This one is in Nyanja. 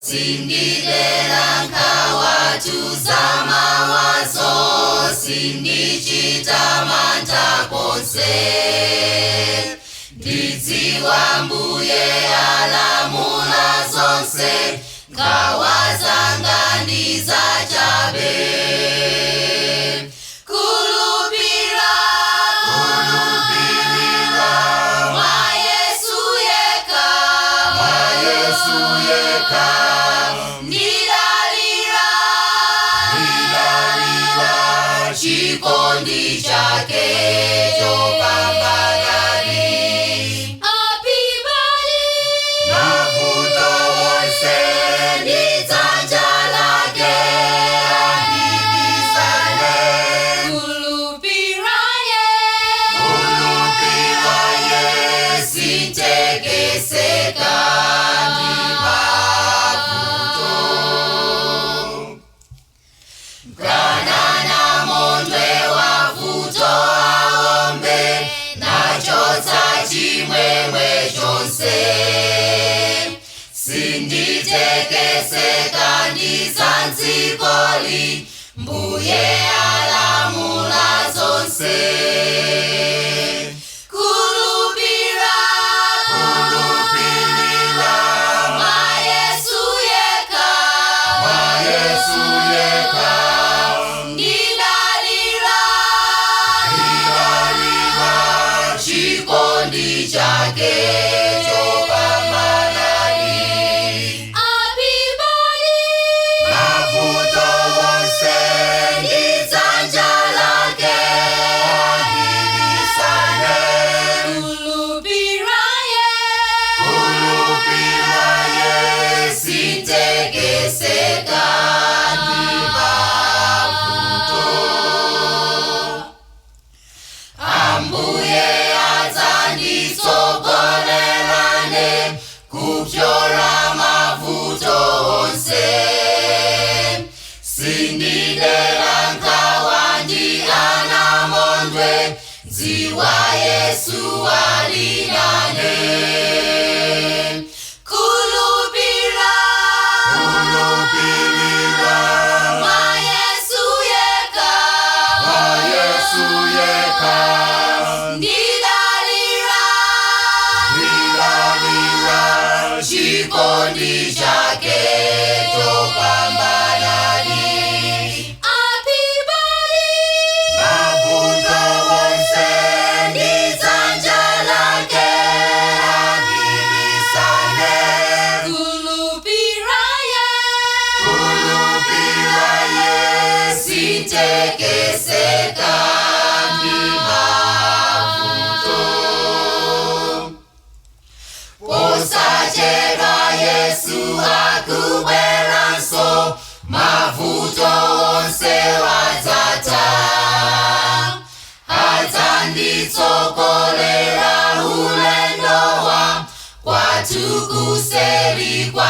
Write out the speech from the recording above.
Sindidera nkhawa za mawazo, sindichita mantha konse. Ndidziwa Mbuye alamula zonse, nkhawa zanga ndi zachabe. Kulupira, Kulupirira mwa Yesu yekha, mwa Yesu yekha, ndidalira, ndidalira chikondi chake chopambanadi. Apibali mavuto wonse, ndi dzanja lake andibisale. Kulupira ye, Kulupira Yesu, sintekeseka ndi mavuto. Kanana mondwe wavuto aombe, nachotsa chimwemwe chonse. Sinditekeseka ndi zanzikoli, Mbuye alamula zonse. Kulupira, Kulupirira mwa Yesu yekha, mwa Yesu yekha, ndidalira, ndidalira chikondi chake chopambanadi. Apibali mavuto wonse, ndi dzanja lake andibisale. Kulupira ye, Kulupira Yesu, sintekeseka ndi mavuto. Ambuye adzanditsogolerane kupyola mavuto onse. Sindidera nkhawa ndi anamondwe, dziwa Yesu ali nane. Kulupira, Kulupirira mwa Yesu yekha, mwa Yesu yekha, ndidalira, ndidalira chikondi chake chopambanadi. Apibali mavuto wonse, ndi dzanja lake andibisale. Kulupira ye, Kulupira Yesu, sintekeseka ndi mavuto. Posachedwa Yesu akubweranso, mavuto onse wadzatha. Adzanditsogolera ulendo wa kwathu kuseri kwa.